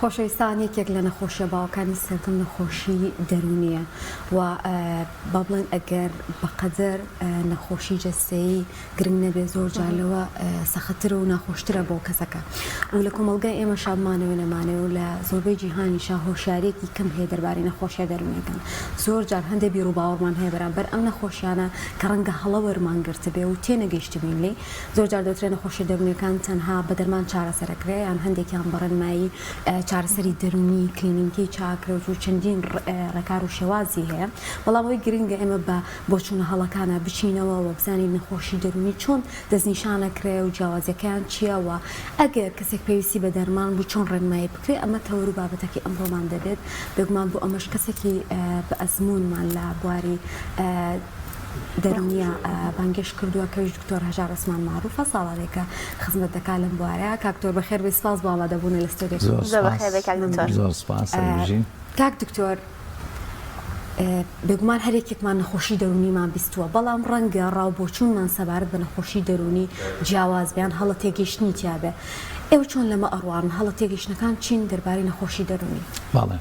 خۆشەویستان یەکێک لە نەخۆشیە باوەکانی سەردەم نەخۆشی دەروونیە و با بڵێن ئەگەر بەقەدەر نەخۆشی جەستەیی گرنگ نەبێ زۆر جار لەوە سەختترە و ناخۆشترە بۆ کەسەکە و لە کۆمەڵگای ئێمەشا بمانەوێ نەمانەوێ و لە زۆربەی جیهانیشا هۆشیاریەکی کەم هەیە دەربارەی نەخۆشیە دەروونیەکان زۆر جار هەندێک بیروباوەڕمان هەیە بەرامبەر ئەم نەخۆشیانە کە ڕەنگە هەڵە وەرمان گرتبێ و تێنەگەیشتبین لێی زۆر جار دەوترێ نەخۆشیە دەروونیەکان تەنها بە دەرمان چارەسەر ئەکرێ یان هەندێکیان بە ڕێنمایی چارەسەری دەروونی کلینیکی چاکرێ و چەندین ڕێکار و شێوازی هەیە بەڵام ئەوەی گرنگە ئێمە بە بۆچوونە هەڵەکانە بچینەوە و بزانین نەخۆشی دەروونی چۆن دەستنیشان ئەکرێ و جیاوازیەکەیان چییە و ئەگەر کەسێک پێویستی بە دەرمان بوو چۆن ڕێنمایی بکرێ ئەمە تەوەر و بابەتەکەی ئەمڕۆمان دەبێت بێگومان بۆ ئەمەش کەسێکی بە ئەزموونمان لە بواری دەروونیە بانگێشت کردووە کەویش دکتۆر هەژار عوسمان مەعروفە ساڵانێکە خزمەت دەکات لەم بوارە کاک دکتۆر بەخێر بێی سپاس بۆ ئامادەبوونە لە ستۆدیۆ زۆر بەخێر بێی کاک دکتۆر زۆر سپاس هەربژین. کاک دکتۆر بێگومان هەر یەکێکمان نەخۆشی دەروونیمان بیستووە، بەڵام ڕەنگە ڕا و بۆچوونمان سەبارەت بە نەخۆشی دەروونی جیاواز بێ یان هەڵە تێگەیشتنی تیا بێ. ئێوە چۆن لەمە ئەڕوانن؟ هەڵە تێگەیشتنەکان چین دەربارەی نەخۆشی دەروونی؟ بەڵێ.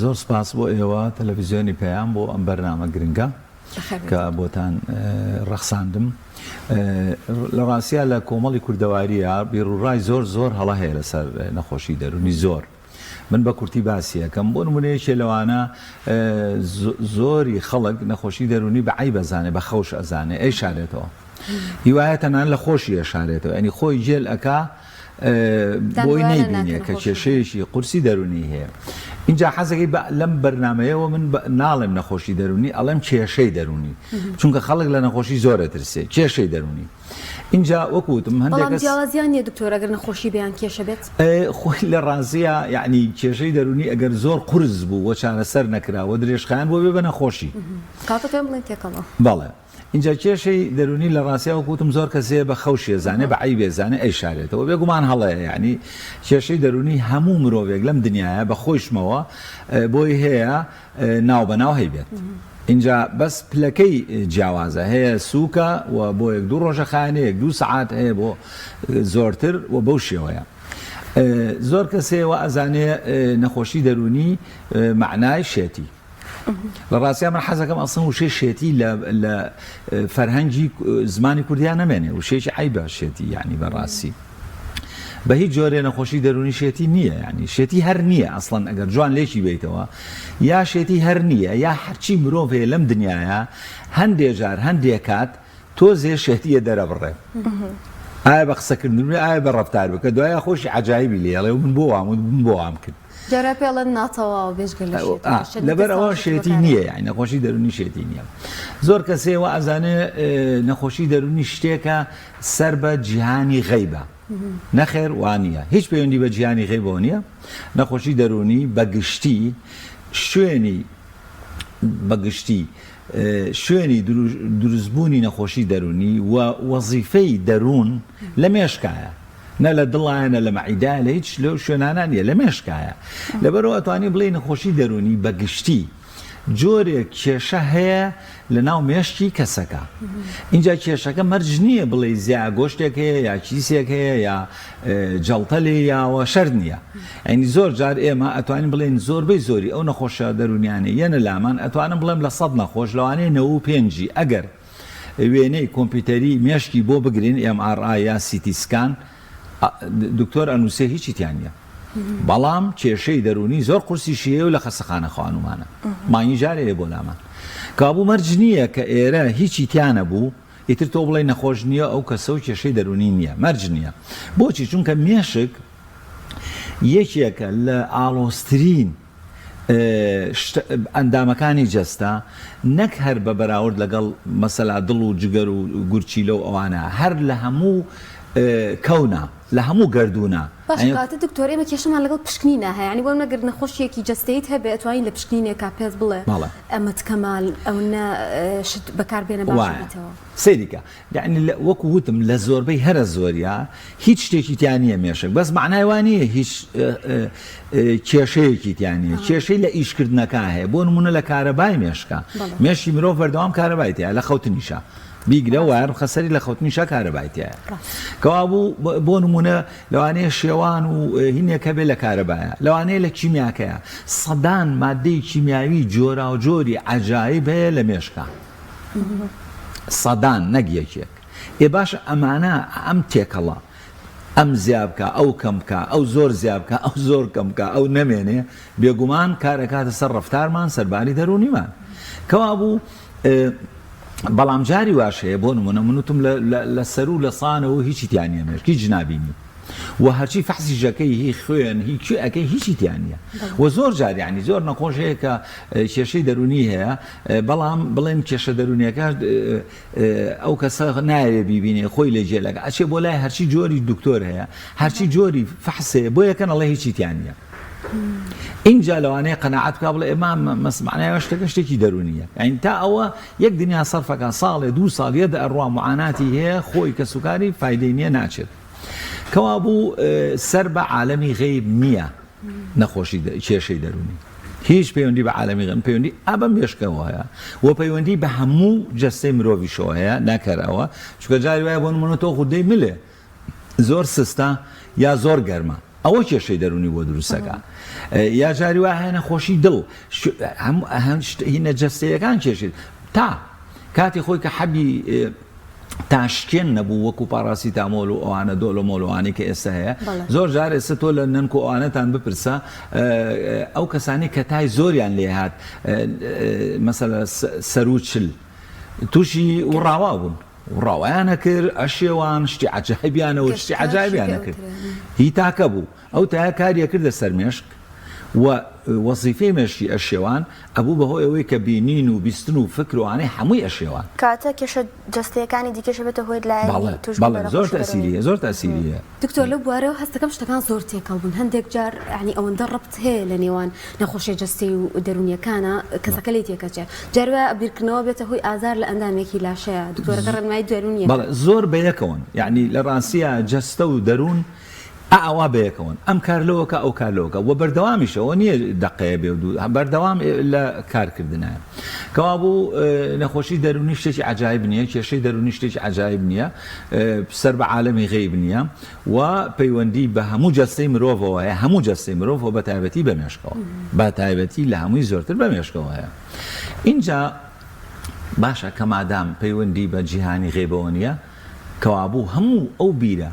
زۆر سپاس بۆ ئێوە تەلەفیزیۆنی پەیام بۆ ئەم بەرنامە گرنگە کە بۆتان ڕەخساندم. لە ڕاستیا لە کۆمەڵی کوردەوارییە بیروڕای زۆر زۆر هەڵە هەیە لەسەر نەخۆشی دەروونی زۆر. من بە کورتی باسی ئەکەم بۆ نمونە یەکێ لەوانە زۆری خەڵک نەخۆشی دەرونی بە عەیب ئەزانێ بە خەوش ئەزانێ ئەیشارێتەوە هیوایە تەنان لە خۆشی ئەشارێتەوە ینی خۆی جێل ئەکا بۆی نەیبینێ کە کێشەیەکی قورسی دەرونی هەیە اینجا حەزەکەی لەم بەرنمەیەوە من ناڵێم نەخۆشی دەرونی ئەڵێم کێشەی دەرونی چونکە خەڵک لە نەخۆشی زۆرە ترسێ کێشەی دەرونی ئینجا وەکو وتم هەندێک بەڵام جیاوازیان نیە دکتۆر ئەگەر نەخۆشی بێ یان کێشە بێت؟ خۆی لە ڕاستیا یەعنی کێشەی دەروونی ئەگەر زۆر قورس بوو و چارەسەر نەکرا و درێژخایەن بۆ بێ بە نەخۆشی. کاتە پێم بڵێن تێکەڵە. بەڵێ ئینجا کێشەی دەروونی لە ڕاستیا وەکو وتم زۆر کەس هەیە بە خەوشی ئەزانێ بە عەیبی ئەزانێ ئەیشارێتەوە بێگومان هەڵەیە یەعنی کێشەی دەروونی هەموو مرۆڤێک لەم دنیایە بە خۆیشمەوە بۆی هەیە ناو بە ناو هەیبێت ئینجا بەس پلەکەی جیاوازە هەیە سوکە و بۆ یەک دوو ڕۆژە خایەنە یەک دوو سەعات هەیە بۆ زۆرتر و بەو شێوەیە زۆر کەس هەیە وا ئەزانێ نەخۆشی دەروونی مەعنای شێتی لە ڕاستیا من حەزەکەم ئەسڵەن وشەی شێتی لە لە فەرهەنگی زمانی کوردیا نەمێنێ وشەیەکی عەیبە شێتی یعنی بەڕاستی بە هیچ جۆرێ نەخۆشی دەروونی شێتی نییە یانی شێتی هەر نییە ئەسڵەن ئەگەر جوان لێکی بیتەوە یا شێتی هەر نییە یا هەرچی مرۆڤ هەیە لەم دنیاە هەندێ جار هەندێ کات تۆزێ شێتیە دەرەبڕێ ئایا بە قسەکردن بێ ئایا بە ڕەفتار بکە دوایە خۆشی عجایبی لێڵێ و من بۆ وام و من بۆ وام کرد جارا پێڵێن ناتەواو بێجگە لە شێتی لەبەر ئەوە شێتی نییە یانی نەخۆشی دەروونی شێتی نییە زۆر کەسێ وا ئەزانێ نەخۆشی دەروونی شتێکە سەر بە جیهانی غەیبە نەخێر وانییە هیچ پەیوەندی بە جیهانی غەیبەوە نییە نەخۆشی دەروونی بە گشتی شوێنی بە گشتی شوێنی دروستبوونی نەخۆشی دەروونی و وەزیفەی دەروون لە مێشکایە نە لە دڵایە نە لە مەعیدایە لە هیچ لەو شوێنانە نییە لە مێشکایە لەبەرئەوە ئەتوانی بڵێی نەخۆشی دەروونی بە گشتی جۆرێک کێشە هەیە لە ناو مێشکی کەسەکە ئینجا کێشەکە مەرج نییە بڵێی زیا گۆشتێک هەیە یا کیسێک هەیە یا جەڵتە لێ یاوە شەرت نییە ئەینی زۆر جار ئێمە ئەتوانین بڵێن زۆربەی زۆری ئەو نەخۆشە دەروونیانەی یەنە لامان ئەتوانم بڵێم لە سەد نەخۆش لەوانەیە نەوە و پێنجی ئەگەر وێنەی کۆمپیوتەری مێشکی بۆ بگرین، MRI یا CT scan، دکتۆر ئەنوسێ هیچی تیا نیە بەڵام کێشەی دەرونی زۆر قورسیشی هەیە و لە خەستەخانە خەوانومانە مانگی جارێ هەیە بۆ لامان کابوو مەرج نییە کە ئێرە هیچی تیا نەبوو ئیتر تۆ بڵێ نەخۆش نییە ئەو کەسە و کێشەی دەرونی نییە مەرج نییە بۆچی چونکە مێشک یەکێکە لە ئاڵۆزترین ئەندامەکانی جەستە نەک هەر بە بەراورد لەگەڵ مەسەلا دڵ و جگەر و گورچیلە و ئەوانە هەر لە هەموو کەونا لە هەموو گەردوونا. باشە کەواتە دکتۆر ئێمە کێشەمان لەگەڵ پشکنینە هەیە یانی بۆ نمونە گەر نەخۆشیەکی جەستەیت هەبێ ئەتوانی لە پشکنینێکا پێت بڵێ ئەمەت کەمە ئەونە شت بەکار بێنە باش بیتەوە. سەیری کە یەعنی لە وەکو وتم لە زۆربەی هەرە زۆریا هیچ شتێکی تیا نییە مێشک بەس مەعنای وا نییە هیچ کێشەیەکی تیا نییە کێشەی لە ئیشکردنەکە هەیە بۆ نمونە لە کارەبای مێشکە مێشکی مرۆڤ بەردەوام کارەبای تیا لە خەوتنیشە. بیگرە wire بخە سەری لە خەوتنیشا کارەبای تیایە. کەوابوو بۆ نموونە لەوانەیە شێوان و هینێک هەبێ لە کارەبایە، لەوانەیە لە کیمیاکەیە، سەدان ماددەی کیمیاوی جۆراوجۆری عەجایب هەیە لە مێشکا. سەدان نەک یەکێک. ئێ باشە ئەمانە ئەم تێکەڵە ئەم زیا بکا ئەو کەم بکا ئەو زۆر زیا بکا ئەو زۆر کەم بکا ئەو نەمێنێ بێگومان کار ئەکاتە سەر ڕەفتارمان سەرباری دەروونیمان. کەوابوو بەڵام جاری واش هەیە بۆ نمونە من وتم لە سەرو لە سانەوە هیچی تیا نیە مێشک هیچ نابینی و هەرچی فەحسی ژەکەی هی خوێن هی کوێ ئەکەی هیچی تیا نیە و زۆر جار یعنی زۆر نەخۆش هەیە کە کێشەی دەرونی هەیە بەڵام بڵێن کێشە دەرونیەکە ئەو کەسە نایەوێ بیبینێ خۆی لێ جێلەکە ئەچێ بۆ لای هەرچی جۆری دکتۆر هەیە هەرچی جۆری فەحس هەیە بۆ یەکەن ئەڵێ هیچی تیا نیە ئینجا لەوانەیە قەناعەت بکا بڵێ ئێمە مەس معنای شتەکە شتێکی دەرونیە یعنی تا ئەوە یەک دنیا سەرفەکە ساڵێ دوو ساڵ یە دەئەڕوا معاناتی هەیە خۆی کەسوکاری فایدەی نییە ناچێت کەوابوو سەر بە عالەمی غەیب نییە نەخۆشی کێشەی دەرونی هیچ پەیوەندی بە عالەمی غەیب پەیوەندی ئا بە مێشکەوە هەیە و پەیوەندی بە هەموو جەستەی مرۆڤیشەوە هەیە نەکەرەوە چونکە جاری وایە بۆ نمونە تۆ غودەی ملێ زۆر سستە یا زۆر گەرمە ئەوە کێشەی دەرونی بۆ دروستەکە یا جاری وا هەیە نەخۆشی دڵ هینە جەستەیەکان کێشیت تا کاتی خۆی کە حەبی تاشکێن نەبوو وەکو پاراسیتامۆل و ئەوانە دۆلۆمۆل ئەوانەی کە ئێستا هەیە زۆر جار ئێستا تۆ لە نەنک و ئەوانەتان بپرسە ئەو کەسانی کە تای زۆریان لێ هات مەسەلە سەروچل تووشی وڕاوا بوون ڕاوەیان ئەکرد ئەشێوان شتی عەجایبیان ئەوت شتی عەجایبیان ئەکرد هی تاکە بوو ئەو تایە کاری ئەکردە سەر مێشک و وەزیفەی مێشکی ئەشێوان ئەبوو بەهۆی ئەوەی کە بینین و بیستن و فکر و ئەوانەی هەمووی ئەشێوان. کەواتە کێشە جەستەیەکانی دیکەش ئەبێتە هۆی لایەنی بەڵێ تووشبوون بەڵێ بە زۆر نەخۆشی دەروونی. تەئسیری هەیە زۆر تەئسیری هەیە. دکتۆر لەو بوارەوە هەستەکەم شتەکان زۆر تێکەڵ بوون هەندێک جار یانی ئەوەندە ڕەبت هەیە لە نێوان نەخۆشیە جەستەی و دەروونیەکانا کەسەکە لێی تێکەچێ جار وایە بیرکردنەوە بێتە هۆی ئازار لە ئەندامێکی لاشەیا دکتۆرەکە ڕێنمایی دەروونیە بەڵێ زۆر بەیەکەوەن یانی لە ڕاستیا جەستە و دەروون ئاوا بەیەکەوەن ئەم کار لەوەکا ئەو کار لەوەکا وە بەردەوامیشە ئەوە نییە دەقەیە بێ و دوو بەردەوام لە کارکردنایە کەوابوو نەخۆشی دەروونی شتێکی عەجایب نییە کێشەی دەروونی شتێکی عەجایب نییە سەر بە عالەمی غەیب نییە و پەیوەندی بە هەموو جەستەی مرۆڤەوە هەیە هەموو جەستەی مرۆڤ و بە تایبەتی بە مێشکەوە بە تایبەتی لە هەمووی زۆرتر بە مێشکەوە هەیە ئینجا باشە کە مادام پەیوەندی بە جیهانی غەیبەوە نییە کەوابوو هەموو ئەو بیرە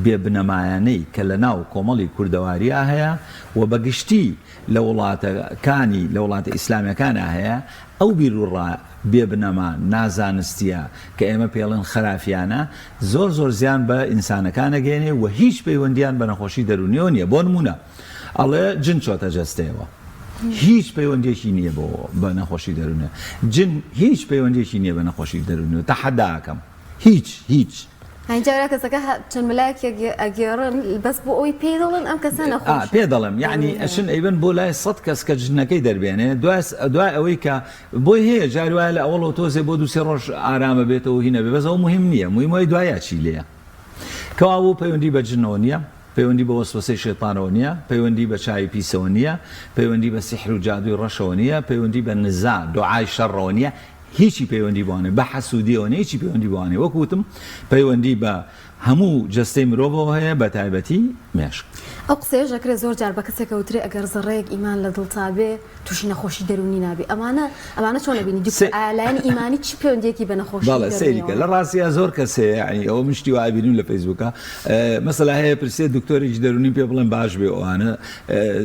بێ بنەمایانەی کە لە ناو کۆمەڵی کوردەواریا هەیە و بە گشتی لە وڵاتەکانی لە وڵاتە ئیسلامیەکانا هەیە ئەو بیروڕا بێ بنەما نازانستیە کە ئێمە پێڵێن خەرافیانە زۆر زۆر زیان بە ئینسانەکان ئەگەیەنێ و هیچ پەیوەندیان بە نەخۆشی دەروونیەوە نیە بۆ نموونە ئەڵێ جن چۆتە جەستەیەوە هیچ پەیوەندیەکی نیە بۆ بە نەخۆشی دەروونیە جن هیچ پەیوەندیەکی نیە بە نەخۆشی دەروونیەوە تەحەدا ئەکەم هیچ هیچ. هەنی جارا کەسەکە چەند ملایەک ئەگێڕن بەس بۆ ئەوەی پێی دەڵێن ئەم کەسە نەخۆشە. پێ دەڵێم یەعنی ئەچن ئەیبەن بۆ لای سەت کەس کە جنەکەی دەربێنێ دوای دوای ئەوەی کە بۆی هەیە جاری وایە لە ئەوەڵەوە تۆزێ بۆ دوو سێ ڕۆژ ئارامە بێتەوە هی نەبێ بەس ئەوە موهیم نییە موهیم ئەوەی دوایە چی لێیە کەوابوو پەیوەندی بە جنەوە نییە پەیوەندی بە وەسوەسەی شەیتانەوە نییە پەیوەندی بە چاوی پیسەوە نییە پەیوەندی بە سیحر و جادووی ڕەشەوە نییە پەیوەندی بە نزا دوعای شەڕەوە نییە هیچی پەیوەندی بەوانە بە حەسوودیەوە نیە هیچی پەیوەندی بەوانە نیە وەکو وتم پەیوەندی بە هەموو جەستەی مرۆڤەوە هەیە بە تایبەتی مێشک. ئەو قسەیەش ئەکرێ زۆر جار بە کەسێک ئەوترێ ئەگەر زەڕەیەک ئیمان لە دڵتا بێ توشی نەخۆشی دەروونی نابی ئەمانە ئەمانە چۆن ئەبینی دکتۆر ئایا لایەنی ئیمانی چ پەیوەندیەکی بە نەخۆشی بەڵێ سەیری دەروونیەوە کە لە هەیە؟ ڕاستیا زۆر کەس هەیە یانی ئەوە من شتی وا ئەبینم لە فەیسبووکا مەسەلا هەیە پرسێ دکتۆرێکی دەروونیم پێ بڵێن باش بێ ئەوانە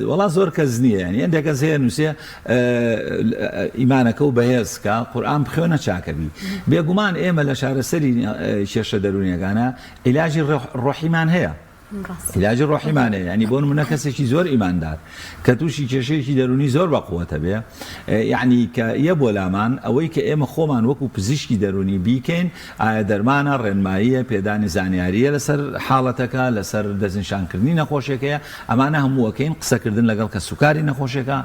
وەڵا زۆر کەس نییە یانی هەندێک کەس هەیە نووسێ ئیمانەکە و بەهێز کە قورئان بخوێنە چاکەبی بێگومان ئێمە لە چارەسەری کێشە دەروونیەکانە عیلاجی ڕۆحیمان هەیە عیلاجی ڕۆحیمان هەیە ینی بۆ نمونە کەسێکی زۆر ئیماندار کە تووشی کێشەیەکی دەروونی زۆر بە قوتە بێ یعنی کە یە بۆ لامان ئەوەی کە ئێمە خۆمان وەکو پزیشکی دەروونی بیکەین ئایا دەرمانە ڕێنماییە پێدانی زانیاریە لەسەر حاڵەتەکە لەسەر دەستنیشانکردنی نەخۆشیەکەیە ئەمانە هەموو ئەکەین، قسەکردن لەگەڵ کەسوکاری نەخۆشەکە،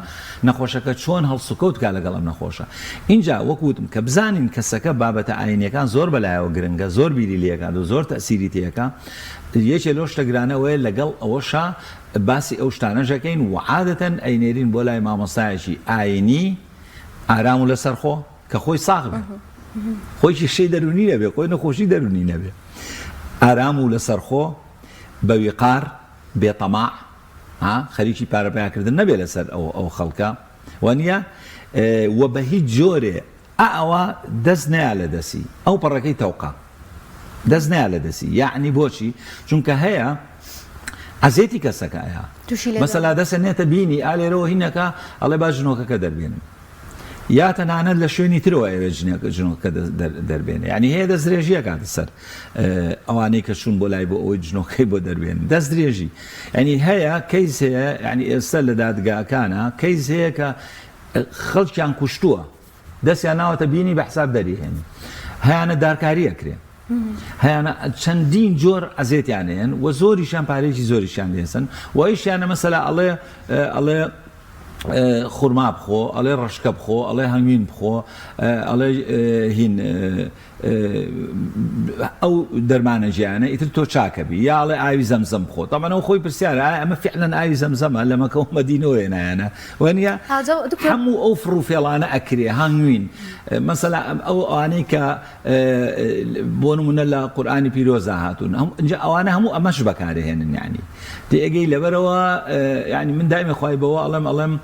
نەخۆشەکە چۆن هەڵسوکەوت بکات لەگەڵ ئەم نەخۆشە. ئینجا وەکو وتم کە بزانین کەسەکە بابەتە ئاینیەکان زۆر بەلایەوە گرنگە، زۆر بیری لێکات و زۆر تەئسیری تێکا، یەکێ لەو شتە گرانە ئەوەیە لەگەڵ ئەوەشا باسی ئەو شتانەش ئەکەین و عادەتەن ئەینێرین بۆ لای مامۆستایەکی ئاینی ئارام و لەسەرخۆ کە خۆی ساغ بێ. خۆی کێشەی دەروونی نەبێ، خۆی نەخۆشی دەروونی نەبێ. ئارام و لەسەرخۆ، بە ویقار، بێ تەماع، ها خەریکی پارە پەیاکردن نەبێ لەسەر ئەو ئەو خەڵکە وانیە و بە هیچ جۆرێ ئا ئەوە دەست نەیا لە دەسی ئەو پەڕەکەی تەوقە دەست نەیا لە دەسی یەعنی بۆچی چونکە هەیە عەزێتی کەسەکە ئەیا مەسەلا دەسە نێتە بینی ئا لێرەوە هینەکە ئەڵێ با جنۆکەکە دەربێنم یا تەنانەت لە شوێنی ترەوە ئەوێ جنۆکەکە دەربێنێ یعنی هەیە دەستدرێژی ئەکاتە سەر ئەوانەی کە چوون بۆ لای بۆ ئەوەی جنۆکەی بۆ دەربێن دەستدرێژی یعنی هەیە کەیس هەیە یعنی ئێستا لە دادگاکانە کەیس هەیە کە خەڵکیان کوشتووە دەستیان ناوەتە بینی بە حساب دەریهێنی هەیانە دارکاری ئەکرێن هەیانە چەندین جۆر ئەزێتیان هەیەن و زۆریشیان پارێکی زۆریشیان لێسن و ئەویشیانە مەسەلا ئەڵێ ئەڵێ خورما بخۆ ئەڵێ ڕەشکە بخۆ ئەڵێ هەنگوین بخۆ ئەڵێ هین ئەو دەرمانە گیانە ئیتر تۆ چاکەبی یا ئەڵێ ئاوی زەمزەم بخۆ تەبعەن ئەو خۆی پرسیارە ئایا ئەمە فعلەن ئاوی زەمزەمە لە مەکە و مەدینەوە هێنایانە وەنیە هەموو ئەو فڕوفێڵانە ئەکرێ هەنگوین مەسەلا ئەو ئەوانەی کە بۆ نمونە لە قورئانی پیرۆزا هاتوون ئینجا ئەوانە هەموو ئەمەش بەکارهێنن یعنی تێئەگەی لەبەرەوە یعنی من دایمە خوای بەوە ئەڵێم ئەڵێم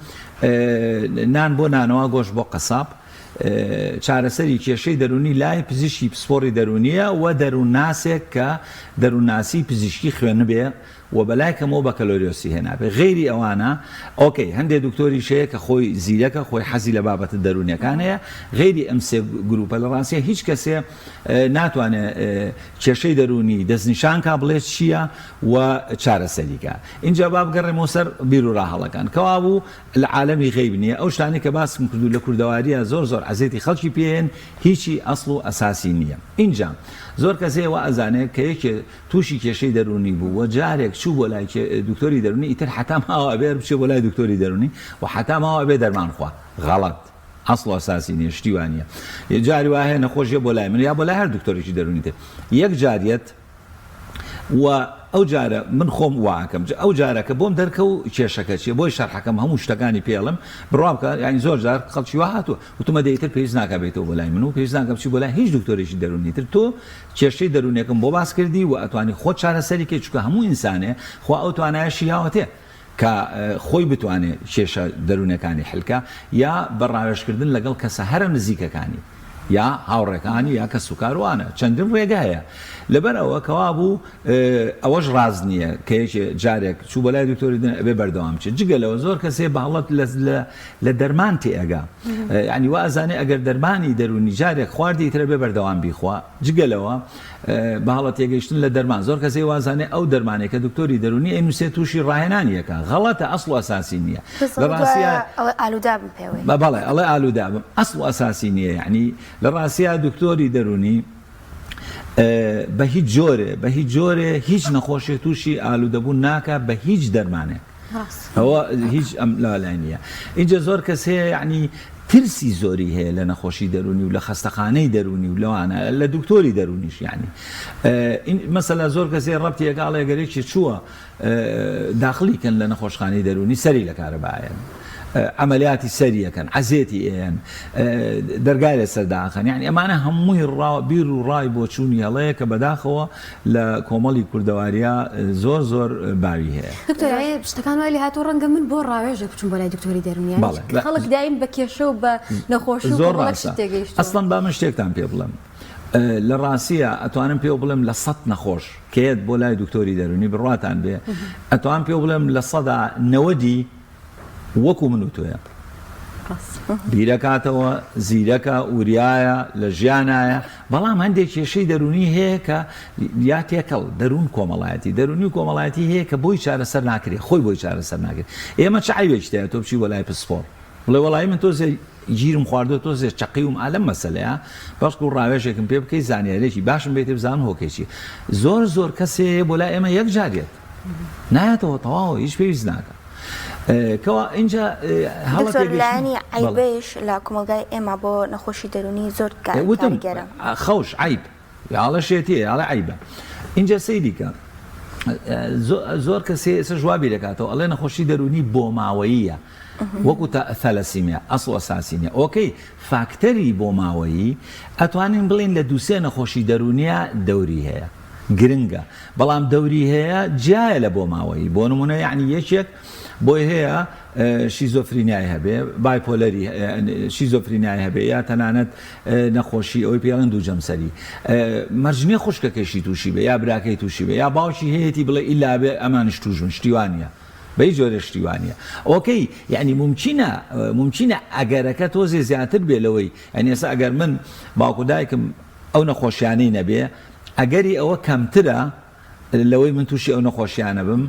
نان بۆ نانەوا گۆشت بۆ قەساب چارەسەری کێشەی دەروونی لای پزیشکی پسپۆڕی دەروونییە و دەروونناسێک کە دەروونناسی پزیشکی خوێنبێ و بەلای کەمەوە بەکەلۆریۆسی هێنابێ غەیری ئەوانە ئۆکەی هەندێ دکتۆریش هەیە کە خۆی زیرەکە خۆی حەزی لە بابەتە دەروونیەکان هەیە غەیری ئەم سێ گروپە لە ڕاستیا هیچ کەسێ ناتوانێ کێشەی دەروونی دەستنیشان کا بڵێ چییە و چارەسەری کا ئینجا با بگەڕێمەوە سەر بیروڕا هەڵەکان کەوابوو لە عالەمی غەیب نییە ئەو شتانەی کە باسم کردو لە کوردەوارییا زۆر زۆر عەزێتی خەڵکی پێ هێن هیچی ئەسڵ و ئەساسی نییە ئینجا زۆر کەس هەیە وا ئەزانێ کە یەکێ تووشی کێشەی دەروونی بوو و جارێک چوو بۆ لای دکتۆری دەروونی ئیتر حەتا ماوە ئەبێ هەر بچێ بۆ لای دکتۆری دەروونی و حەتا ماوە ئەبێ دەرمان خوا غەڵەت ئەسڵ و ئەساسی نییە شتی وا نییە جاری وا هەیە نەخۆش یە بۆ لای من یا بۆ لای هەر دکتۆرێکی دەروونی تر یەک جار یەت و ئەو جارە من خۆم وا ئەکەم جا ئەو جارە کە بۆم دەرکەو کێشەکە چیە بۆی شەرحەکەم هەموو شتەکانی پێ ئەڵێم بڕوا بکە یانی زۆر جار خەڵکی وا هاتووە وتومە دە ئیتر پێویست ناکا بێیتەوە بۆ لای من و پێویست ناکا بچی بۆ لای هیچ دکتۆرێکی دەروونی تر تۆ کێشەی دەروونیەکەم بۆ باس کردی و ئەتوانی خۆت چارەسەری کەی چونکە هەموو ئینسانێ خوا ئەو توانایەشی یاوەتێ کە خۆی بتوانێ کێشە دەروونەکانی حل کا یا بە ڕاوێژکردن لەگەڵ کەسە هەرە نزیکەکانی یا هاوڕێکانی یا کەسوکار وانە چەندین ڕێگە هەیە لەبەر ئەوە کەوابوو ئەوەش ڕاست نییە کە یەکێ جارێک چوو بەلای دکتۆری دن ئەبێ بەردەوام بچێت جگە لەوە زۆر کەسێ بە هەڵەت لە دەرمان تێئەگا یعنی وا ئەزانێ ئەگەر دەرمانی دەروونی جارێک خواردی ئیتر ئەبێ بەردەوام بیخوا جگە لەوە بە هەڵە تێگەیشتن لە دەرمان زۆر کەس وا زانێ ئەو دەرمانەی کە دکتۆری دەروونی ئەینوسێ تووشی ڕاهێنانی ئەکا غەڵەتە ئەسڵ و ئەساسی نییە لە ڕاستیا ئەڵێ ئالوودابم پێوەی بەڵێ ئەڵێ ئالوودابم ئەسڵ و ئەساسی نییە یعنی لە ڕاستیا دکتۆری دەروونی بە هیچ جۆرێ بە هیچ جۆرێ هیچ نەخۆشێ تووشی ئالوودەبوون ناکا بە هیچ دەرمانێک ئەوە هیچ ئەم لالای نییە ئینجا زۆر کەس هەیە یعنی ترسی زۆری هەیە لە نەخۆشی دەرونی و لە خەستەخانەی دەرونی و لەوانە لە دکتۆری دەرونیش یعنی مەسەلا زۆر کەس هەیە ڕەبتی ئەکا ئەڵێ گەر یەکێ چووە داخلی کەن لە نەخۆشخانەی دەرونی سەری لە کارەبایەن عەمەلیاتی سەری ئەکەن عەزێتی ئەیەن دەرگای لەسەر داخەن یعنی ئەمانە هەمووی ڕا بیر و ڕای بۆچوونی هەڵەیە کە بەداخەوە لە کۆمەڵی کوردەواریا زۆر زۆر باوی هەیە. دکتۆر ئەی شتەکان وای لێهاتوو ڕەنگە من بۆ ڕاوێژێک بچم بۆ لای دکتۆری دەروونی یانی بەڵێ خەڵک دایم بە کێشە و بە نەخۆشی و زۆر کۆمەڵێک ڕاستە شت تێگەیشتووە. ئەسڵەن با من شتێکتان پێ بڵێم لە ڕاستیا ئەتوانم پێو بڵێم لە 100 نەخۆش کە یەت بۆ لای دکتۆری دەروونی بڕواتان بێ ئەتوان پێو بڵێم 90% وەکو من و تۆیە بیرەکاتەوە زیرەکە وریایە لە ژیانایە بەڵام هەندێک کێشەی دەرونی هەیە کە یا تێکەڵ دەروون کۆمەڵایەتی دەرونی و کۆمەڵایەتی هەیە کە بۆی چارەسەر ناکرێت خۆی بۆی چارەسەر ناکرێت ئێمە چ عەیبێکی تایە تۆ بچی بۆ لای پسپۆڕ بڵێ وەڵایی من تۆزێ گیرم خواردووە تۆزێ چەقیوم ئا لەم مەسەلەیە بەڵکو ڕاوێژێکم پێ بکەی زانیارێکی باشم بێتێ بزانم هۆکەی چیە زۆر زۆر کەسێ بۆ لای ئێمە یەک جار یەت نایەتەوە تەواو هیچ پێویست ناکە کەوا ئینجا هەڵە دکتۆر تێگەیشتن لایەنی بەڵێ عەیبەیش لە کۆمەڵگای ئێمە بۆ نەخۆشی دەروونی زۆر وتم کاریگەرە. خەوش عەیب یاڵە شێتیە یاڵە عەیبە ئینجا سەیری کە زۆر کەسێ ئێستا وا بیرەکاتەوە ئەڵێ نەخۆشی دەروونی بۆماوەییە. وەکو ثالەسیمیا ئەسڵ و ئەساسی نیە. ئۆکەی فاکتەری بۆماوەیی ئەتوانین بڵێین لە دووسێ نەخۆشی دەروونیا دەوری هەیە گرنگە بەڵام دەوری هەیە جیایە لە بۆماوەیی بۆ نمونە یەعنی یەکێک بۆی هەیە شیزۆفرینیای هەبێ bipolar ی شیزۆفرینیای هەبێ یا تەنانەت نەخۆشی ئەوەی پێڵێن دوو جەمسەری مەرج نییە خوشکەکەشی تووشی بێ یا براکەی تووشی بێ یا باوکی هەیەتی بڵێ ئیلا بێ ئەمانیش تووش بن شتی وا نییە بە هیچ جۆرێ شتی وا نییە ئۆکەی یعنی مومکینە مومکینە ئەگەرەکە تۆزێ زیاتر بێ لەوەی یعنی ئێستا ئەگەر من باوک و دایکم ئەو نەخۆشیانەی نەبێ ئەگەری ئەوە کەمترە لەوەی من تووشی ئەو نەخۆشیانە بم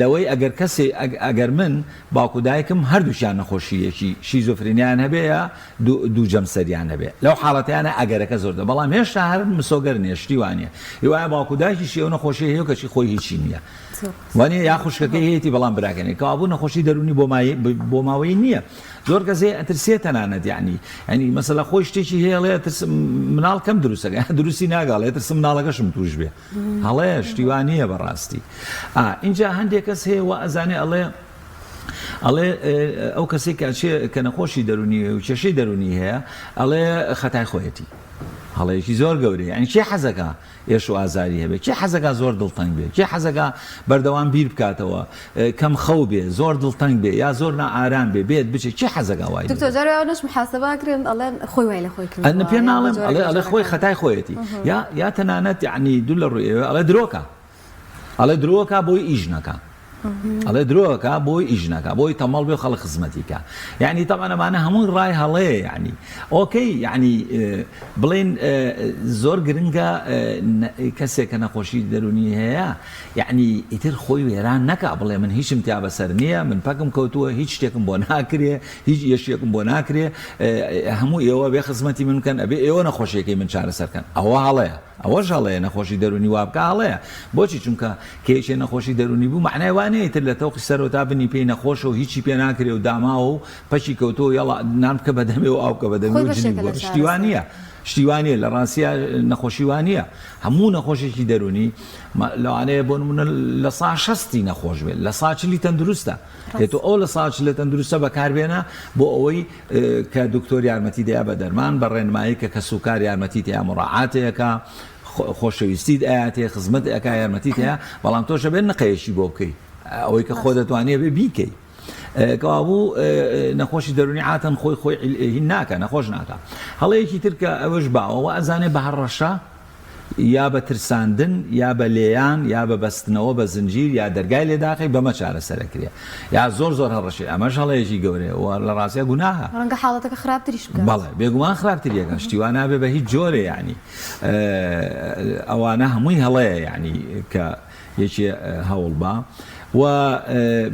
لەوەی ئەگەر کەسێ ئەگەر من باوک و دایکم هەردووکیان نەخۆشییەکی شیزۆفرینیان هەبێ یا دوو جەمسەریان هەبێ لەو حاڵەتیانە ئەگەرەکە زۆرترە بەڵام هێشتا هەر مسۆگەر نییە شتی وا نییە هیوایە باوک و دایکیشی ئەو نەخۆشیە هەیە و کەچی خۆی هیچی نییە وانە یا خوشکەکەی هەیەی بەڵام براکەی نییە کەوابوو نەخۆشی دەروونی بۆ ماوەیی نییە زۆر کەس هەیە ئەترسێ تەنانەت یعنی یعنی مەسەلە خۆی شتێکی هەیە ئەڵێ ئەترسم مناڵ کەم دروستەکە دروستی ناگا ئەڵێ ئەترسم مناڵەکەشم توش بێ هەڵەیە شتی وا نییە بەڕاستی ئا ئینجا هەندێک کەس هەیە وا ئەزانێ ئەڵێ ئەڵێ ئەو کەسێک کە ئەچێ کە نەخۆشی دەرونی و کێشەی دەرونی هەیە ئەڵێ خەتای خۆیەتی هەڵەیەکی زۆر گەورەیە یعنی کێ حەزەکە ئێش و ئازاری هەبێ کێ حەزەکا زۆر دڵتەنگ بێ کێ حەزەکا بەردەوام بیر بکاتەوە کەم خەو بێ زۆر دڵتەنگ بێ یا زۆر نائارام بێ بێت بچێ کێ حەزەکا وای دکتۆر جارێ ئەوانەش محاسبە ئەکرێن ئەڵێن خۆی وای لە خۆی کردووە ئەن پێ ناڵێم ئەڵێ ئەڵێ خۆی خەتای خۆیەتی یا یا تەنانەت یعنی دوور لە ڕووی ئێوە ئەڵێ درۆکا ئەڵێ درۆکا بۆی ئیش نەکا ئەڵێ درۆکا بۆی ئیش نەکا بۆی تەمەڵ بێ خەڵک خزمەتی کا یعنی تەبعەن ئەمانە هەمووی ڕای هەڵەیە یعنی ئۆکەی یعنی بڵێن زۆر گرنگە کەسێک کە نەخۆشی دەرونی هەیە یعنی ئیتر خۆی وێران نەکا بڵێ من هیچم تیا بەسەر نییە من پەکم کەوتووە هیچ شتێکم بۆ ناکرێ هیچ یەشێکم بۆ ناکرێ هەموو ئێوە بێ خزمەتی من بکەن ئەبێ ئێوە نەخۆشیەکەی من چارەسەر کەن ئەوە هەڵەیە ئەوەش هەڵەیە نەخۆشی دەرونی وابکا هەڵەیە بۆچی چونکە کە یەکێ نەخۆشی دەرونی بوو مەعنای وا نیە ئیتر لە تەوقی سەرەوە تا بنی پێی نەخۆشە و هیچی پێ ناکرێ و داماوە و پەکی کەوتووە و یەڵا نان بکە بە دەمێ و ئاو بکە بە دەمێ خۆی و جلی بەشێکە لە بگۆڕە شتی وا چارەسەر. نیە شتی وا نیە لە ڕاستیا نەخۆشی وا نیە هەموو نەخۆشێکی دەرونی لەوانەیە بۆ نمونە لە سا شەستی نەخۆش بێت لە سا چلی تەندروستە ئێ تۆ ئەو لە سا چلە تەندروستە بەکاربێنە بۆ ئەوەی کە دکتۆر یارمەتی دەیا بە دەرمان بە ڕێنمایی کە کەسوکار یارمەتیت ئەیا موڕاعاتێ ئەکا خۆشەویستیت ئەیاتێ خزمەت ئەکا یارمەتیت هەیە بەڵام تۆش ئەبێ نقەیەکی بۆ بکەی ئەوەی کە خۆ دەتوانێ بێ بیکەی کەوابوو نەخۆشی دەرونی عاتەن خۆی خۆی هین ناکە نەخۆش ناکە هەڵەیەکی تر کە ئەوەش باوە وە ئەزانێ بە هەڕەشە یا بە ترساندن یا بە لێیان یا بە بەستنەوە بە زنجیر یا دەرگای لێ داخەی بەمە چارەسەر ئەکرێ یا زۆر زۆر هەڕەشەی ئەمەش هەڵەیەکی گەورەیە و لە ڕاستیا گوناهە. ڕەنگە حاڵەتەکە خراپتریش بکات. بەڵێ بێگومان خراپتری ئەکات شتی وا نابێ بە هیچ جۆرێ یانی ئەوانە هەمووی هەڵەیە یانی کە یەکێ هەوڵ با و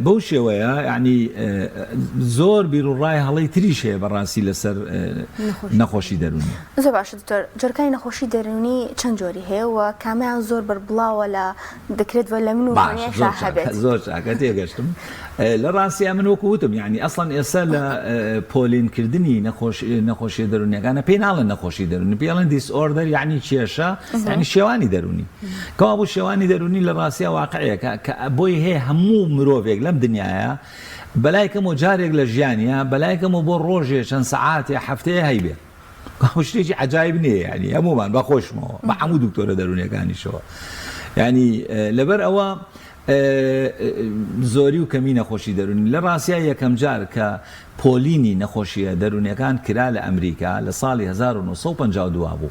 بەو شێوەیە یانی زۆر بیروڕای هەڵەی تریش هەیە بەڕاستی لەسەر نەخۆشی دەروونی. زۆر باشە دکتۆر جۆرەکانی نەخۆشی دەروونی چەند جۆری هەیە و کامیان زۆر بەربڵاوە لە دەکرێت وە لە من و باشە هەنیەشا زۆر چاکە هەبێت؟ زۆر چاکە تێگەشتم لە ڕاستیا من وەکو وتم یانی ئەسڵەن ئێستا لە پۆلین کردنی نەخۆش نەخۆشیە دەروونیەکانە پێی ناڵێن نەخۆشی دەروونی پێی ئەڵێن disorder یانی کێشە یانی شێوانی دەروونی کەوابوو شێوانی دەروونی لە ڕاستیا واقعێکە کە بۆی هەیە هەموو مرۆڤێک لەم دنیایە بەلای کەمەوە جارێک لە ژیانیا بەلای کەمەوە بۆ ڕۆژێ چەند سەعاتێ هەفتەیە هەیبێ شتێکی عەجایب نییە یانی هەموومان بە خۆشمەوە بە هەموو دکتۆرە دەروونیەکانیشەوە یانی لەبەر ئەوە زۆری و کەمی نەخۆشی دەروونی لە ڕاستیا یەکەم جار کە پۆلینی نەخۆشیە دەروونیەکان کرا لە ئەمریکا لە ساڵی 1952 بوو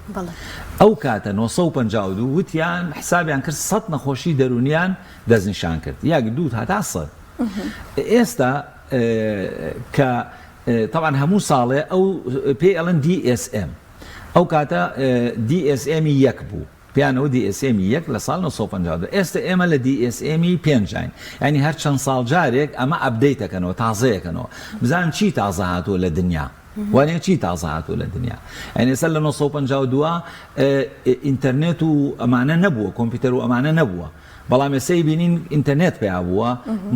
ئەو کاتە 952 وتیان حسابیان کرد 100 نەخۆشی دەروونیان دەستنیشان کرد یەک دوو هەتا سەد ئێستا کە تەبعەن هەموو ساڵێ ئەو پێی ئەڵێن DSM ئەو کاتە DSM ی یەک بوو پێیانەوە DSM ی یەک لە ساڵ 952 ئێستا ئێمە لە DSM ی پێنجاین یانی هەر چەند ساڵ جارێک ئەمە update ئەکەنەوە تازەیەکەنەوە بزان چی تازە هاتووە لە دنیا وانە چی تازە هاتووە لە دنیا یانی ئێستا لە 952 ئینتەرنێت و ئەمانە نەبووە کۆمپیوتەر و ئەمانە نەبووە بەڵام ئێستا ئەیبینین ئینتەرنێت پەیا بووە،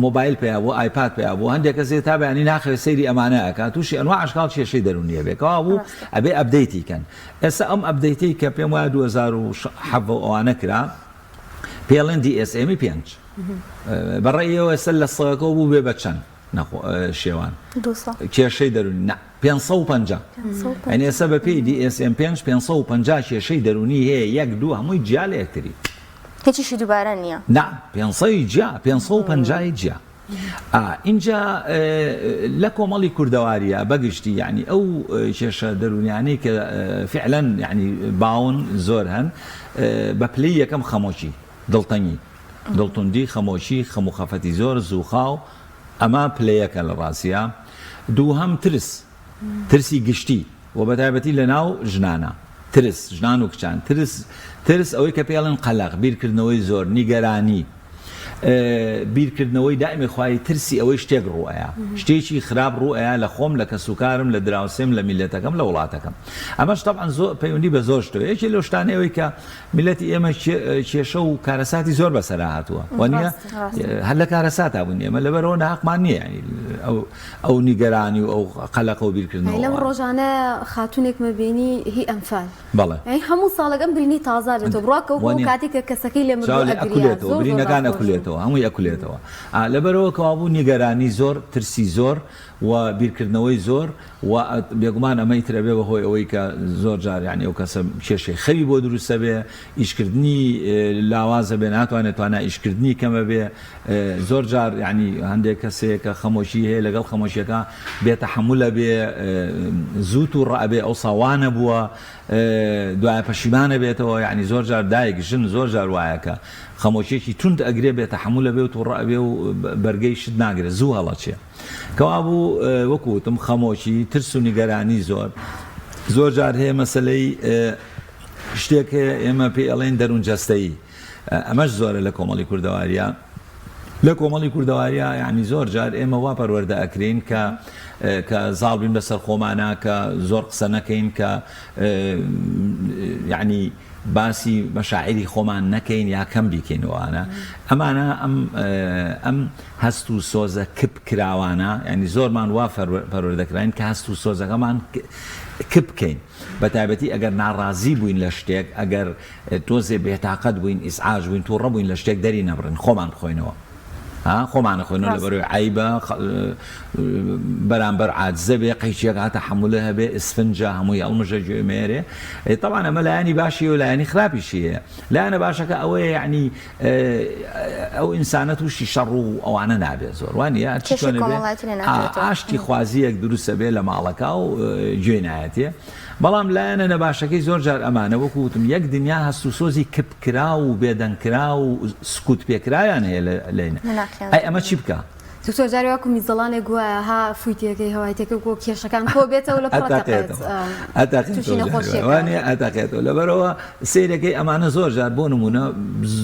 مۆبایل پەیا بووە، ئایپاد پەیا بووە، هەندێک کەس تا بەیانی ناخەوێت سەیری ئەمانە ئەکات تووشی ئەنواع ئەشکاڵ کێشەی دەروونی ئەبێ کەوابوو ئەبێ update ی کەن ئێستا ئەم update ەی کە پێم وایە 2017 و ئەوانە کرا پێڵێن DSM ی پێنج بە ڕەئیەوە ئێستا لە سەکەوە بوو بێ بە چەند؟ شێوان کێشەی دەروونی نا 550 یعنی ئێستا بە پێی DSM 5 550 کێشەی دەروونی هەیە یەک دوو هەمووی جیا لە یەکتری. هیچیشی دووبارە نییە. نا 500 جیا 550 جیا. ئینجا لە کۆمەڵی کوردەواریە بەگشتی یعنی ئەو کێشە دەروونیانەی کە فعلەن یعنی باون زۆر هەن بە پلەی یەکەم خەمۆکی دڵتەنگی دڵتوندی خەمۆکی خەم و خەفەتی زۆر زووخاو ئەمە پلەیەکە لە ڕاستیا دووهەم ترس ترسی گشتی و بەتایبەتی لە ناو ژنانە ترس ژنان و کچان ترس ترس ئەوەی کە پێڵن قەلەق بیرکردنەوەی زۆر نیگەرانی بیرکردنەوەی دائمی خوای ترسی ئەوەی شتێک ڕوئەیا شتێکی خراپ ڕوئەیا لە خۆم لە کەسوکارم لە دراوسێم لە میلەتەکەم لە وڵاتەکەم ئەمەش تەبعەن زۆر پەیوەندی بە زۆر شتەوە یەکێ لەو شتانەی ئەوەی کە میلەتی ئێمە کێشە و کارەساتی زۆر بەسەرا هاتووە وانە هەر لە کارەساتا بوون ئێمە لەبەرەوە ناحەقمان نییە یانی ئەو ئەو نیگەرانی و ئەو قەلەقە و بیرکردنەوە لەم ڕۆژانە خاتونێکمە بینی هی ئەنفال بەڵێ یانی هەموو ساڵێک ئەم برینەی تازە بێتەوە بڕوا کە وەکو ئەو کاتەی کە کەسەکەی لێ مردووە چاو ئەگریا ئەکولێتەوە زۆر زۆر برینەکان ناخۆش بوو. ئەکولێتەوە هەمووی ئەکولێتەوە ئا لەبەرئەوە کەوابوو نیگەرانی زۆر ترسی زۆر و بیرکردنەوەی زۆر و بێگومان ئەمە ئیتر ئەبێ بە هۆی ئەوەی کە زۆر جار یانی ئەو کەسە کێشەی خەوی بۆ دروست ئەبێ ئیشکردنی لاواز ئەبێ ناتوانێت توانا ئیشکردنی کەم ئەبێ زۆر جار یانی هەندێک کەس هەیە کە خەمۆکی هەیە لەگەڵ خەمۆکیەکە بێ تەحەمول ئەبێ زوو توڕە ئەبێ ئەوسا وا نەبووە دوایە پەشیمان ئەبێتەوە یانی زۆر جار دایک ژن زۆر جار وایە کە خەمۆکیەکی توند ئەگرێ بێ تەحەمول ئەبێ و توڕە ئەبێ و بەرگەی شت ناگرێ زوو هەڵەچێ کەوابوو وەکو وتم خەمۆکی ترس و نیگەرانی زۆر زۆر جار هەیە مەسەلەی شتێک هەیە ئێمە پێی ئەڵێن دەروون جەستەیی ئەمەش زۆرە لە کۆمەڵی کوردەواریا لە کۆمەڵی کوردەواریا یعنی زۆر جار ئێمە وا پەروەردە ئەکرین کە کە زاڵ بین بەسەر خۆمانە کە زۆر قسە نەکەین کە یعنی باسی مەشاعری خۆمان نەکەین یا کەم بیکەین وانە ئەمانە ئەم ئەم هەست و سۆزە کپ کراوانە یعنی زۆرمان وا پەروەردەکراین کە هەست و سۆزەکەمان کپ بکەین بەتایبەتی ئەگەر ناڕازی بووین لە شتێک، ئەگەر تۆزێ بێتاقەت بووین، ئیزعاج بووین، توڕە بووین لە شتێک دەری نەبڕین، خۆمان بخۆینەوە. ها خۆمان ئەخۆینەوە لەبەرئەوەی عەیبە، بەرامبەر عاجزە بێ، قەیچیەک ها تەحەمولە هەبێ، ئیسفنجە هەمووی هەڵمژە گوێ مێرێ. تەبعەن ئەمە لایەنی باشی هەیە و لایەنی خراپیشی هەیە. لایەنە باشەکە ئەوەیە یەعنی ئەو ئینسانە تووشی شەڕ و ئەوانە نابێ زۆر وا نییە هەرچی کێشەی چۆنە بێ کۆمەڵایەتی لێ ناکەوێتەوە. ئاشتی خوازییەک دروست ئەبێ لە ماڵەکە و گوێی نایەتێ بەڵام لایەنە نەباشەکەی زۆر جار ئەمانە وەکو وتم یەک دنیا هەست و سۆزی کپ کراو و بێدەنگ کراو و سکوت پێکراویان هەیە لە لەینە لە ناخیان ئەی ئەمە چی بکا؟ دکتۆر جارێ وەکو میزەڵانێک گوایە ها فووی تێکەی هەوای تێکەی وەکو کێشەکان کۆ بێتەوە لە پڕ ئەتەقێت ئەتەقێتەوە تووشی ئەتەقێتەوە جارێ نەخۆشیەکە وانیە ئەتەقێتەوە لەبەرئەوە سەیرەکەی ئەمانە زۆر جار بۆ نموونە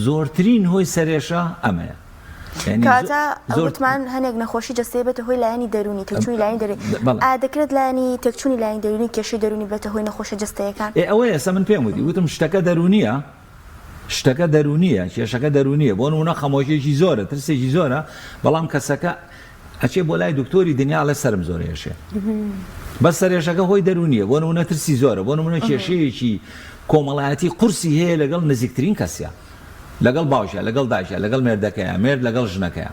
زۆرترین هۆی سەرێشە ئەمەیە یعنی کەواتە زۆر وتمان هەنێک نەخۆشی جەستەیی بێتە هۆی لایەنی دەروونی تێکچوونی لایەنی دەروونی بەڵێ ئایا دەکرێت لایەنی تێکچوونی لایەنی دەروونی کێشەی دەروونی بێتە هۆی نەخۆشیە جەستەیەکان؟ ئێ ئەوەیە ئێستا من پێم وتی وتم شتەکە دەروونیە شتەکە دەروونیە کێشەکە دەروونیە بۆ نموونە خەمۆکیەکی زۆرە ترسێکی زۆرە بەڵام کەسەکە ئەچێ بۆ لای دکتۆری دنیا ئەڵێ سەرم زۆر ئێشێ بەس سەرێشەکە هۆی دەروونیە بۆ نموونە ترسی زۆرە بۆ نموونە کێشەیەکی کۆمەڵایەتی قورسی هەیە لەگەڵ نزیکترین کەسیا لەگەڵ باوکیا لەگەڵ دایکیا لەگەڵ مێردەکەیا مێرد لەگەڵ ژنەکەیا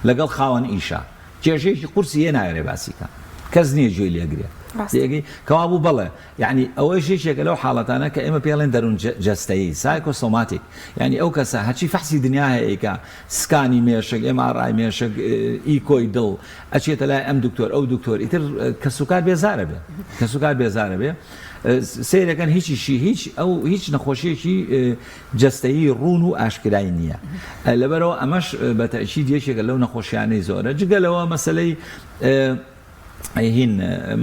لەگەڵ خاوەن ئیشا کێشەیەکی قورسی هەیە ناوێرێ باسی کا کەس نییە گوێی لێگرێ تێگەی کەوابوو بەڵێ یعنی ئەوەیش یەکێکە لەو حاڵەتانە کە ئێمە پێڵێن دەروون جەستەیی psychosomatic یعنی ئەو کەسە هەرچی فەحسی دنیا هەیە ئەیکا سکانی مێشک MRI مێشک ئیکۆی دڵ ئەچێتە لای ئەم دکتۆر ئەو دکتۆر ئیتر کەسوکار بێزارە بێ کەسوکار بێزارە بێ سەیرەکەن هیچیشی هیچ ئەو هیچ نەخۆشیەکی جەستەیی ڕوون و ئاشکرای نییە لەبەرەوە ئەمەش بە تەئکید یەکێکە لەو نەخۆشیانەی زۆرە جگە لەوە مەسەلەی هین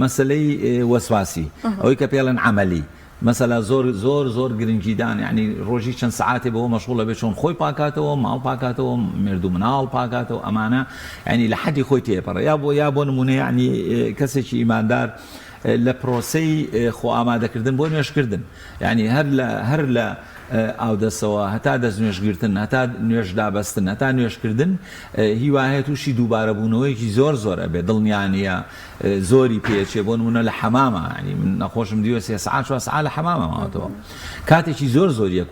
مەسەلەی وەسواسی ئەوەی کە پێڵێن عەمەلی مەسەلا زۆر زۆر زۆر گرنگیدان یعنی ڕۆژی چەند سەعاتێ بەوە مەشغوڵە بێت چۆن خۆی پاکاتەوە ماڵ پاکاتەوە مێرد و مناڵ پاکاتەوە ئەمانە یعنی لە حەدی خۆی تێپەڕێ یا بۆ یا بۆ نمونە یعنی کەسێکی ئیماندار. لە پرۆسەی خۆ ئامادەکردن بۆ نوێژکردن یعنی هەر لە هەر لە ئاودەسەوە هەتا دەست نوێژگرتن هەتا نوێژ دابەستن هەتا نوێژکردن هیوا هەیە تووشی دووبارەبوونەوەیەکی زۆر زۆر ئەبێ دڵنیا نییە زۆری پێچێ بۆ نمونە لە حەمامە ینی من نەخۆشم دیوە سێ سەعات چوار سەعات لە حەمامە ماوەتەوە کاتێکی زۆر زۆری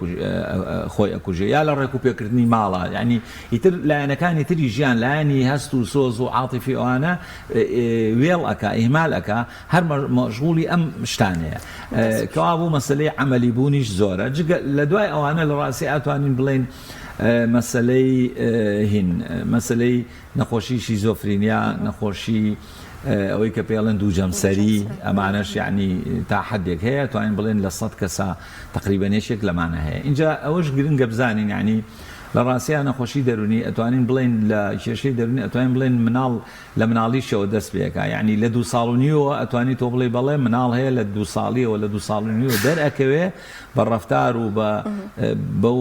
خۆی ئەکوژێ یا لە ڕێک و پێکردنی ماڵە ینی ئیتر لایەنەکانی تری ژیان لایەنی هەست و سۆز و عاتیفی ئەوانە وێڵ ئەکا ئیهمال ئەکا هەر مەشغوڵی ئەم شتانەیە کەوابوو مەسەلەی عەمەلی بوونیش زۆرە جگە لە دوای ئەوانە لە ڕاستی ئەتوانین بڵێین مەسەلەی هین مەسەلەی نەخۆشی شیزۆفرینیا نەخۆشی ئەوەی کە پێڵێن دوو جەمسەری ئەمانەش یعنی تا حدێک هەیە توانین بڵێن لە سەد کەسا تقریبا یەکێک لەمانە هەیە اینجا ئەوەش گرنگە بزانین یعنی لە ڕاستیا نەخۆشی دەرونی ئەتوانین بڵێن لە کێشەی دەرونی ئەتوانین بڵێن مناڵ لە مناڵیشەوە دەست پێ ئەکا یەعنی لە دوو ساڵ و نیوەوە ئەتوانی تۆ بڵێی بەڵێ مناڵ هەیە لە دوو ساڵیەوە لە دوو ساڵ و نیوە دەرئەکەوێ بە ڕەفتار و بە بەو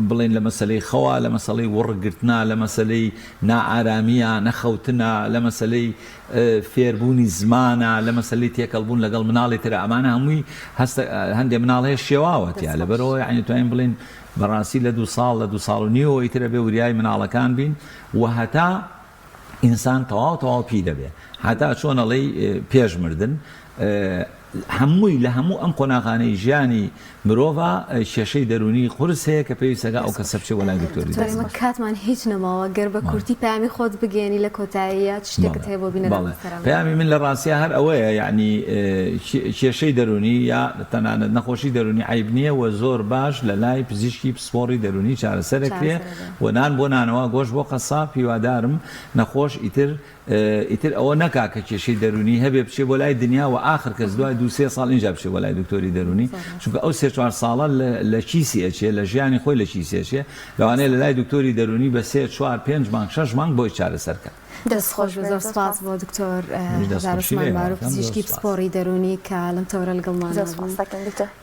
بڵێن لە مەسەلەی خەوا لە مەسەڵەی وڕگرتنا لە مەسەلەی نائارامیە نەخەوتنا لە مەسەلەی فێربوونی زمانە لە مەسەلەی تێکەڵبوون لەگەڵ مناڵی ترە ئەمانە هەمووی هەستە هەندێ مناڵ هەیە شێواوە تیا لەبەرەوە یەعنی توانین بڵێین بەڕاستی لە دوو ساڵ لە دوو ساڵ و نیوەوە ئیتر ئەبێ وریای مناڵەکان بین و هەتا ئینسان تەواو تەواو پیر ئەبێ هەتا چۆن ئەڵێی پێش مردن هەمووی لە هەموو ئەم قۆناغانەی ژیانی مرۆڤا کێشەی دەروونی قورس هەیە کە پێویستەکە ئەو کەسە بچێ بۆ لای دکتۆری دەستخۆش. ئێمە کاتمان هیچ نەماوە گەر بە کورتی پەیامی خۆت بگەیەنی لە کۆتاییا چ شتێکت هەیە بۆ بینەران بەڵێ پەیامی من لە ڕاستیا هەر ئەوەیە یەعنی کێشەی دەروونی یا تەنانەت نەخۆشی دەروونی عەیب نییە و زۆر باش لە لای پزیشکی پسپۆڕی دەروونی چارەسەر ئەکرێ و نان بۆ نانەوا گۆشت بۆ قەساب هیوادارم نەخۆش ئیتر ئیتر ئەوە نەکا کە کێشەی دەروونی هەبێ بچێ بۆ لای دنیا و ئاخر کەس دوای دوو سێ ساڵ ئینجا بچێ بۆ لای دکتۆری دەروونی چونکە ئەو سێ چوار ساڵە لە کیسی ئەچێ لە ژیانی خۆی لە کیسی ئەچێ لەوانەیە لە لای دکتۆری دەروونی بە سێ چوار پێنج مانگ شەش مانگ بۆی چارەسەر کات. دەست خۆش بێ زۆر سپاس بۆ دکتۆر منیش دەست هەژار خۆشی عوسمان لێ بارو ئەکەم زۆر پزیشکی سپاس. پسپۆڕی دەروونی کە لەم تەوەرە لەگەڵمانا زۆر بوون. سپاس دەکەین دکتۆر.